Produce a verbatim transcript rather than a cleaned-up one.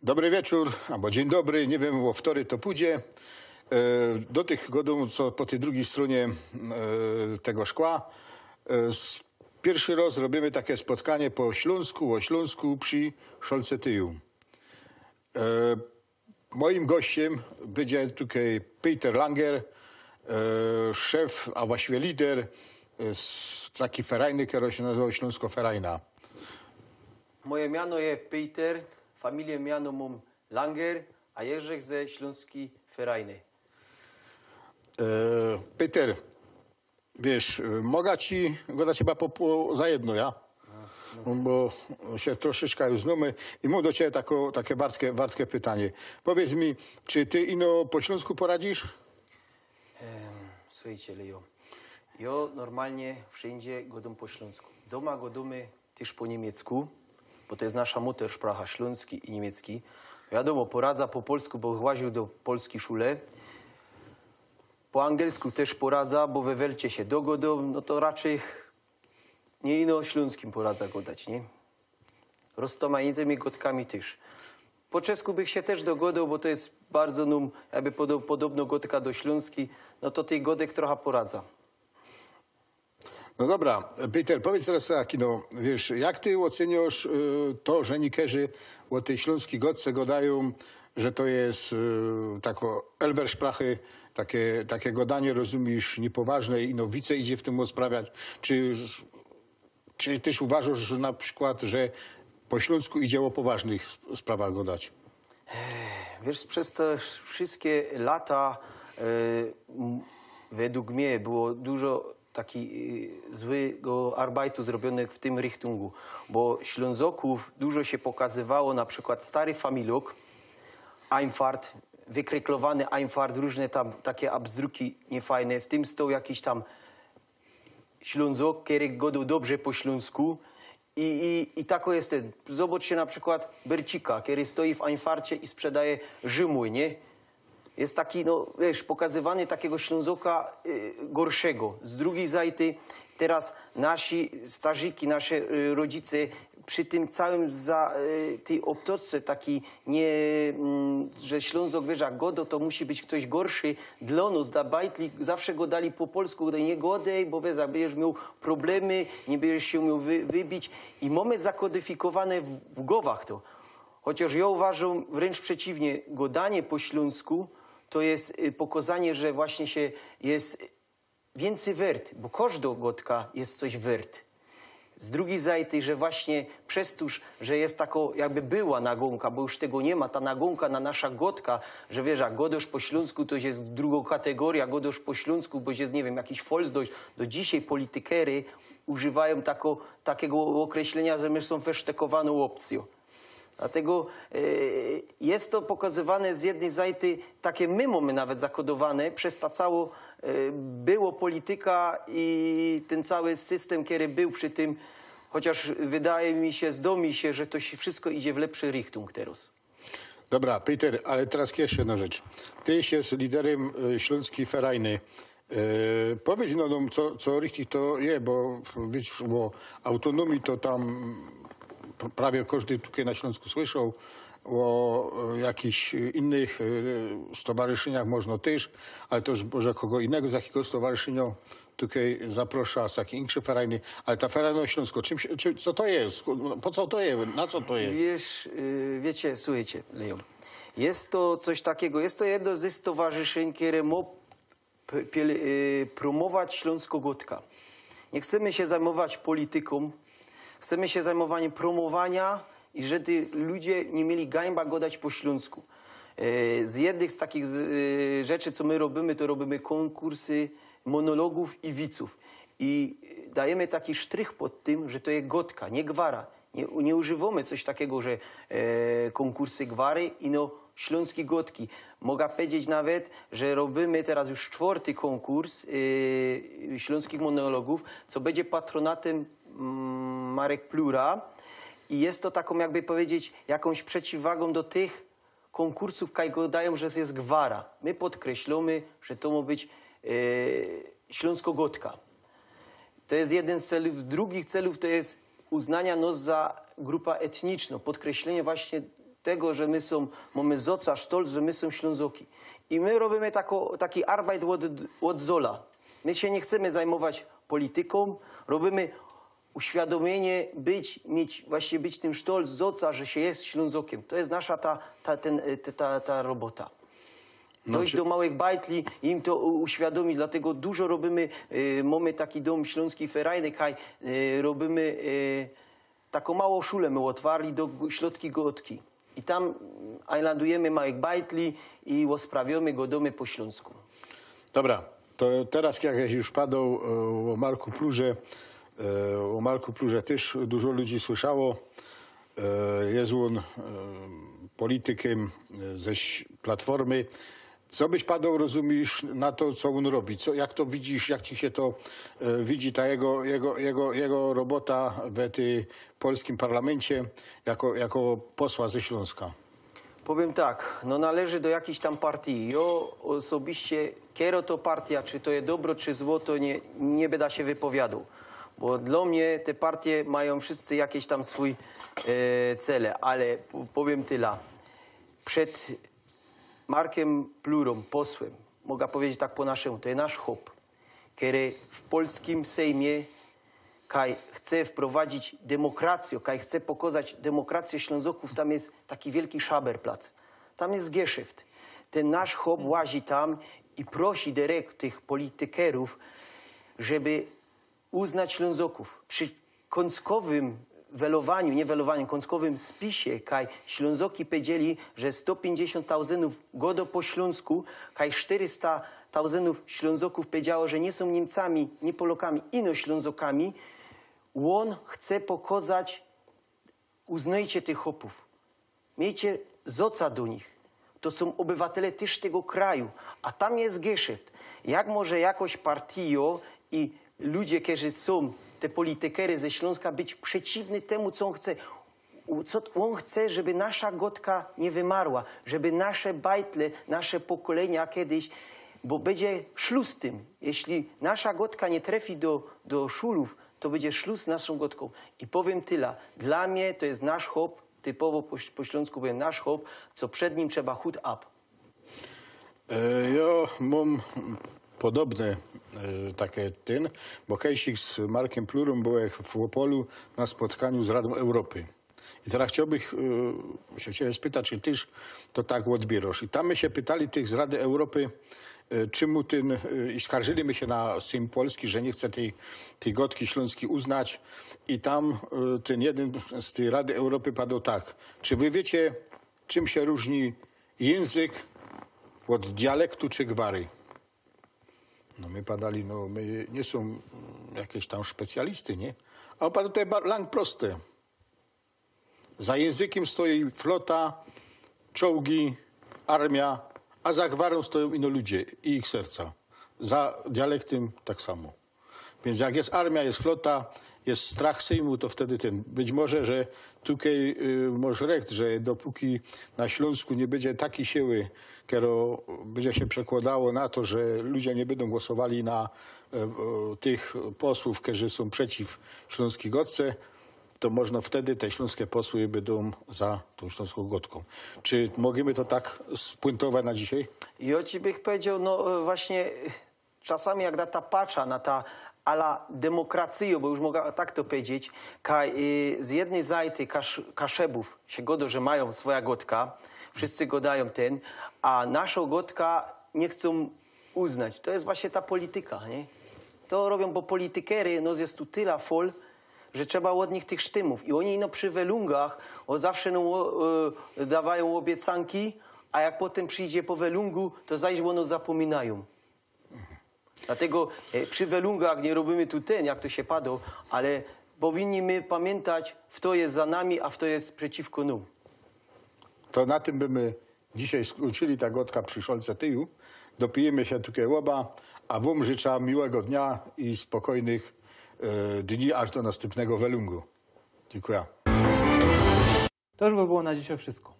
Dobry wieczōr, abo dziyń dobry, niy wiym, ô wtory to pōdzie. E, do tych godōm, co po tyj drugij strōnie, e, tego szkła. E, s-, piyrszy roz robiymy take spotkanie po ślōnsku, ô Ślōnsku przi Szolce Tyju. E, mojim gościym bydzie tukej Peter Langer, e, szef, a właściwie lider, e, s-, taki ferajny, kery sie nazywoł Ślōnsko Ferajna. Moje miano je Peter, familijne miano mōm Langer, a jeżech ze Ślōnskij Ferajny. E, Peter, wiysz, e, moga ci godać chyba po, po, za jedno, ja? Bo sie troszeczka już znōmy i mōm do ciebie tako, take wartke, wartke pytanie. Powiydz mi, czy ty ino po ślōnsku poradzisz? Em, suchejcie, Lejo. Jo normalnie wszyndzie godōm po ślōnsku. Dōma godōmy tyż po niymiecku, bo to je nasza mutterspracha, ślōnski i niymiecki. Wiadōmo, poradza po polsku, bo łaziōł do polskij szule. Po angelsku tyż poradza, bo we Welcie sie dogodōm, no to raczyj niy ino ślōnskim poradza godać, niy? Roztōmajtymi godkami tyż. Po czesku bych sie tyż dogodoł, bo to je bardzo nōm, jakby podo-, podobno godka do ślōnskij, no to tych godek trocha poradza. No dobra, Peter, powiydz terŏz tak, no, wiysz, jak ty ôcyniŏsz, y, to, że niykerzy ô tyj ślōnskij godce godajōm, że to je, y, tako Elversprache, take, take godanie, rozumisz, niypoważne i no wicy idzie w tym ôsprawiać. Czy, czy tyś uważŏsz, że na przikłŏd, że po ślōnsku idzie ô poważnych sp-, sprawach godać? Wiysz, bez te wszyjske lata, e, m, według mie było dużo taki, e, złego arbajtu zrobiōnego w tym richtungku, bo Ślōnzokōw dużo sie pokazywało, na przikłŏd stary Familiok, Einfahrt, wykreklowany Einfahrt, rōżne tam take abzdruki niyfajne, w tym stoł jakiś tam Ślōnzok, kery godoł dobrze po ślōnsku i, i, i tako je ten. Zobŏczcie na przikłŏd Bercika, kery stoi w Einfahrcie i sprzedaje Rzymły, niy? Je taki, no, wiysz, pokazywany takigo Ślōnzoka, y, gorszego. Z drugij zajty terŏz nasi starzyki, nasze, y, rodzice przi tym cołkym za-, y, tyj ôbtocce taki niy, mm, że Ślōnzok, wiysz, jak godŏ, to musi być ftoś gorszy. Dlŏ nŏs, dlŏ bajtli zawsze godali po polsku, godali: „Niy godej, bo wiysz, jak bydziesz mioł problemy, niy bydziesz sie umiał wy-, wybić”. I mōmy zakodyfikowane w, w głowach to. Chociŏż jo uważōm wryncz przekiwnie, godanie po ślōnsku to je, y, pokazanie, że właśnie sie je wiyncyj wert, bo kożdŏ godka je coś wert. Z drugij zajty, że właśnie bez to, że je tako, jakby była nagōnka, bo już tego niy ma, ta nagōnka na nasza godka, że wiysz, jak godŏsz po ślōnsku, to je drugŏ kategoryjŏ, godŏsz po ślōnsku, bo je, niy wiym, jakiś folsdeutsche, do dzisiej politykrzy używajōm tako, takigo ôkreślynio, że my sōm wysztekowanōm ôpcyjōm. Dlatego, e, je to pokazywane z jednyj zajty, take my mōmy nawet zakodowane, bez ta cołkŏ, e, było polityka i tyn cołki systym, kery bōł przi tym, chociŏż wydaje mi sie, zdŏ mi sie, że to sie wszyjsko idzie w lepszy richtung terŏz. Dobra, Peter, ale terŏz jeszcze jedna rzecz. Ty sie liderym, e, Ślōnskij Ferajny. E, powiydz, no, no, co, co richtig to je, bo wiysz, bo autōnōmije to tam pr-, prawie kożdy tukej na Ślōnsku słyszoł, ô, e, jakichś, e, innych, e, stowarzyszyniach możno tyż, ale to już może kogo innego z jakigo stowarzyszyniŏ tukej zaprosza, z jakij inkszyj ferajny, ale ta ferajno ślōnsko, czym sie, czym, co to je? Sko-, no, po co to je? Na co to je? Wiysz, y, wiycie, suchejcie, Lejo. Je to coś takigo, je to jedno ze stowarzyszyń, kere mŏ p-, piel-, y, promować ślōnsko godka. Niy chcymy sie zajmować politykōm, chcymy sie zajmować promowaniem i żeby ludzie niy mieli gańba godać po ślōnsku. E, z jednych z takich z, e, rzeczy, co my robimy, to robimy kōnkursy monologōw i wicōw. I dajymy taki sztrych pod tym, że to je godka, niy gwara. Niy, niy używōmy coś takigo, że, e, kōnkursy gwary, ino ślōnskij godki. Moga pedzieć nawet, że robimy terŏz już sztwŏrty kōnkurs, e, ślōnskich monologōw, co bydzie patronatym, mm, Marek Plura. I je to takōm, jakby pedzieć, jakōmś przeciwwagōm do tych kōnkursōw, kaj godajōm, że je gwara. My podkreślōmy, że to mŏ być, e, ślōnsko godka. To je jedyn z celōw. Z drugich celōw to je uznanie nŏs za grupa etniczno, podkreślynio właśnie tego, że my sōm, mōmy zoca sztolc, że my sōm Ślōnzoki. I my robiymy tako, taki arbajt ôd, ôd zola. My sie niy chcymy zajmować politykōm, robiymy uświadōmiynie, być, mieć, właśnie być tym sztolc zoca, że sie je Ślōnzokiym. To je nasza ta, ta, ten, y, ta, ta, ta robota. Dojść do małych bajtli, im to u-, uświadōmić, dlatego dużo robiymy, y, mōmy taki dōm ślōnski ferajny, kaj, y, robiymy, y, tako małõ szulã my ôtwarli do g-, ślōnskij gŏdki. I tam, mm, ajlandujymy małych bajtli i ôsprawiymy, gŏdōmy po ślōnsku. Dobra, to teroz jak już padoł, e, ô Marku Plurze, e, ô Marku Plurze tyż dużo ludzi słyszało. E, je ôn, e, politykiym, e, ze Ś-, Platformy. Co byś padoł, rozumisz, na to, co ôn robi? Co, jak to widzisz, jak ci sie to, e, widzi ta jego, jego, jego, jego robota we ty polskim parlamencie jako, jako posła ze Ślōnska? Powiym tak, no należy do jakijś tam partyje. Jŏ ôsobiście, kero to partyja, czy to je dobro, czy zło, to niy, niy byda sie wypowiadōł. Bo dlŏ mie te partyje majōm wszyscy jakeś tam swōj, e, cele, ale p-, powiym tela. Przed Markym Plurōm, posłym, moga powiedzieć tak po naszymu, to je nasz chop, kery w polskim Sejmie kaj chce wprowadzić demokracyjõ, kaj chce pokŏzać demokracyjõ Ślōnzokōw, tam je taki wielki szaberplac. Tam je geszeft. Tyn nasz chop łazi tam i prosi derek tych politykerōw, żeby uznać Ślōnzokōw. Przi kōnckowym welowaniu, niy welowaniu, kōnckowym spisie, kaj Ślōnzoki powiedzieli, że sto piyńćdziesiōnt tauzyndōw gŏdŏ po ślōnsku, kaj sztyrysta tauzyndōw Ślōnzokōw powiedziało, że niy sōm Niymcami, niy Polŏkami, ino Ślōnzokami, ôn chce pokŏzać, uznejcie tych chopōw. Miejcie zoca do nich. To sōm ôbywatele tyż tego kraju, a tam je geszeft. Jak może jakoś partijŏ i ludzie, kerzy sōm, te politykery ze Ślōnska, być przeciwny tymu, co ôn chce? U-, co t-, ôn chce, żeby nasza gŏdka niy wymarła, żeby nasze bajtle, nasze pokolynia kedyś, bo bydzie szlus z tym. Jeśli nasza gŏdka niy trefi do, do szulōw, to bydzie szlus z naszōm gŏdkōm. I powiym tela, dlŏ mie to je nasz chop, typowo po, po ślōnsku powiym nasz chop, co przed nim trzeba hut ap. E, jŏ mōm podobne, e, take tyn, bo kejsik z Markym Plurōm byłech w Ôpolu na spotkaniu z Radōm Europy. I teroz chciołbych, e, sie ciebie spytać, czy tyż to tak ôdbiyrŏsz. I tam my sie pytali tych z Rady Europy, e, czymu tyn, e, i skarżyli my sie na Sejm Polski, że niy chce tyj, tyj gŏdki ślōnskij uznać. I tam, e, tyn jedyn z tyj Rady Europy padoł tak: Czy wy wiycie, czym sie rōżni jynzyk ôd dialektu czy gwary? No my padali, no my niy sōm, mm, jakeś tam specjalisty, niy? A ôn padoł, to je ba-, lang proste. Za jynzykym stoi flota, czołgi, armia, a za gwarōm stojōm ino ludzie i ich serca. Za dialektym tak samo. Wiync jak je armia, je flota, je strach Sejmu, to wtedy tyn. Być może, że tukej, y, możesz recht, że dopōki na Ślōnsku niy bydzie takij siły, kero bydzie sie przekłŏdało na to, że ludzie niy bydōm głosowali na, e, e, tych posłōw, kerzy sōm przeciw ślōnskij gŏdce, to możno wtedy te ślōnske posły bydōm za tōm ślōnskōm gŏdkōm. Czy możymy to tak spōntować na dzisiej? Jŏ ci bych powiedzioł, no, e, właśnie, e, czasami jak na ta pacza, na ta ala demokracyjŏ, bo już moga tak to powiedzieć, kaj, e, z jednyj zajty Kasz-, Kaszebōw sie gŏdŏ, że majōm swoja gŏdka, wszyscy gŏdajōm tyn, a naszŏ gŏdka niy chcōm uznać. To je właśnie ta polityka, niy? To robiōm, bo politykery, no, je tu tela fol, że trzeba ôd nich tych sztymōw. I ôni, no, przi welungach, ôn zawsze, no, ô, e, dŏwajōm ôbiecanki, a jak potym przijdzie po welungu, to zaś ôno zapōminajōm. Dlatego, e, przi welungach niy robiymy tu tyn, jak to sie padoł, ale powinni my pamiyntać, fto je za nami, a fto je przeciwko nōm. To na tym by my dzisiej skōńczyli ta gŏdka przi szolce tyju. Dopijymy sie tukej ôba, a wōm życza miłego dnia i spokojnych, e, dni aż do nastympnego welungu. Dziynkuja. To już by było na dzisiej wszystko.